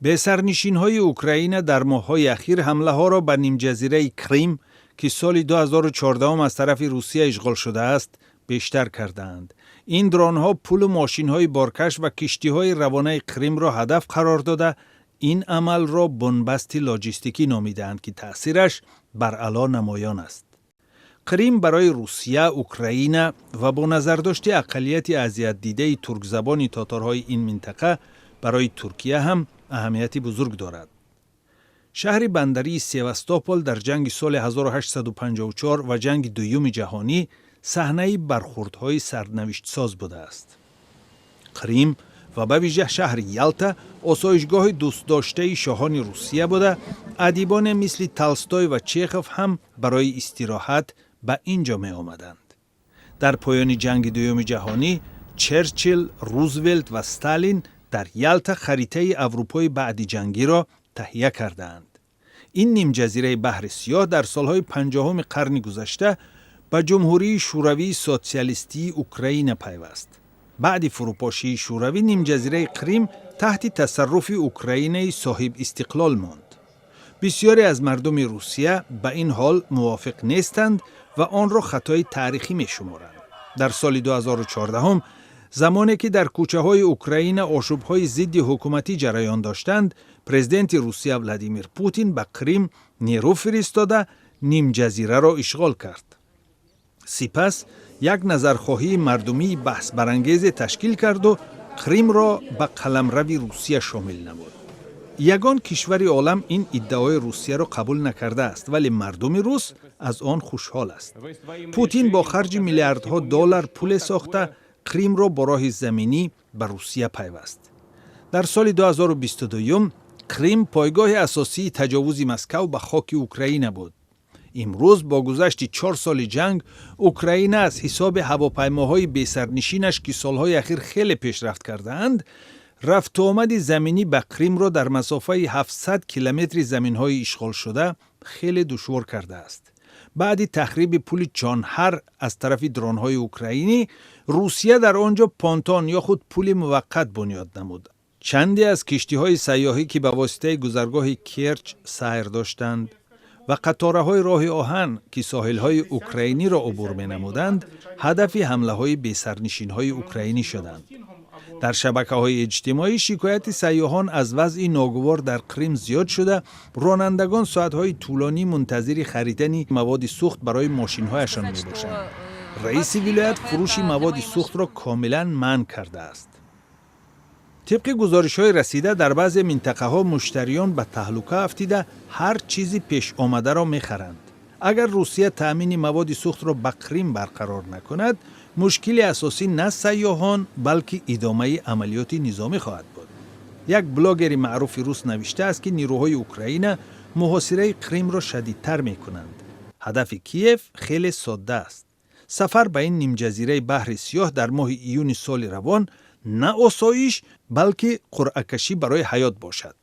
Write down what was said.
Бесарнишинҳои Украина дар моҳҳои ахир ҳамлаҳоро ба нимҷазираи Крим, ки соли 2014 аз тарафи Русия ишғол шудааст, бештар кардаанд. Ин дронҳо пулу мошинҳои боркаш ва киштиҳои равонаи Қримро ҳадаф қарор дода, ин амалро бунбасти лоҷистикӣ номидаанд, ки таъсираш баръало намоён аст. Қрим барои Русия, Украина ва бо назардошти ақаллияти азиятдидаи туркзабони тоторҳои ин минтақа барои Туркия ҳам аҳамияти бузург дорад. Шаҳри бандарии Севастопол дар ҷанги соли 1854 ва Ҷанги Дуюми ҷаҳонӣ саҳнаи бархурдҳои сарнавиштсоз будааст. Қрим ва ба вижа шаҳри Ялта осоишгоҳи дӯстдоштаи шоҳони Русия буда, адибоне мисли Толстой ва Чехов ҳам барои истироҳат ба ин ҷо меомаданд. Дар поёни Ҷанги Дуюми ҷаҳонӣ Черчилл, Рузвелт ва Сталин дар Ялта харитаи Аврупои баъдиҷангиро таҳия кардаанд. Ин нимҷазираи Баҳри Сиёҳ дар солҳои 50-уми қарни гузашта ба Ҷумҳурии Шӯравии Социалистии Украина пайваст. Баъди фурӯпошии Шӯравӣ нимҷазираи Қрим таҳти тасарруфи Украинаи соҳибистиқлол монд. Бисёре аз мардуми Русия ба ин ҳол мувофиқ нестанд ва онро хатои таърихӣ мешуморанд. Дар соли 2014, замоне ки дар кӯчаҳои Украина ошӯбҳои зидди ҳукуматӣ ҷараён доштанд, президенти Русия Владимир Путин ба Қрим нерӯ фиристода, нимҷазираро ишғол кард. Сипас як назархоҳии мардумии баҳсбарангезе ташкил карду Қримро ба қаламрави Русия шомил намуд. Ягон кишвари олам ин иддаои Русияро қабул накардааст, вале мардуми рус аз он хушҳол аст. Путин бо харҷи миллиардҳо доллар пуле сохта, Қримро бо роҳи заминӣ ба Русия пайваст. Дар соли 2022 Қрим пойгоҳи асосии таҷовузи Москав ба хоки Украина буд. Имрӯз, бо гузашти 4 соли ҷанг, Украина аз ҳисоби ҳавопаймоҳои бесарнишинаш, ки солҳои ахир хеле пешрафт кардаанд, рафтуомади заминӣ ба Қримро дар масофаи 700 километри заминҳои ишғолшуда хеле душвор кардааст. Баъди тахриби пули Чонҳар аз тарафи дронҳои украинӣ, Русия дар он ҷо понтон ё худ пули муваққат бунёд намуд. Чанде аз киштиҳои сайёҳӣ, ки ба воситаи гузаргоҳи Керч сайр доштанд, ва қатораҳои роҳи оҳан, ки соҳилҳои украиниро убур менамуданд, ҳадафи ҳамлаҳои бесарнишинҳои украинӣ шуданд. Дар шабакаҳои иҷтимоӣ шикояти сайёҳон аз вазъи ногувор дар Қрим зиёд шуда, ронандагон соатҳои тӯлонӣ мунтазири харидани маводи сӯхт барои мошинҳояшон мебошанд. Раиси вилоят фурӯши маводи сӯхтро комилан манъ кардааст. Тибқи гузоришҳои расида, дар баъзе минтақаҳо муштариён ба таҳлука афтида, ҳар чизи пешомадаро мехаранд. Агар Русия таъмини маводи сӯхтро ба Қрим барқарор накунад, мушкили асосӣ на сайёҳон, балки идомаи амалиёти низомӣ хоҳад буд. Як блогери маъруфи рус навиштааст, ки нирӯҳои Украина муҳосираи Қримро шадидтар мекунанд. Ҳадафи Киев хеле содда аст: сафар ба ин нимҷазираи Баҳри Сиёҳ дар моҳи июни соли равон на осоиш, балки қуръакашӣ барои ҳаёт бошад.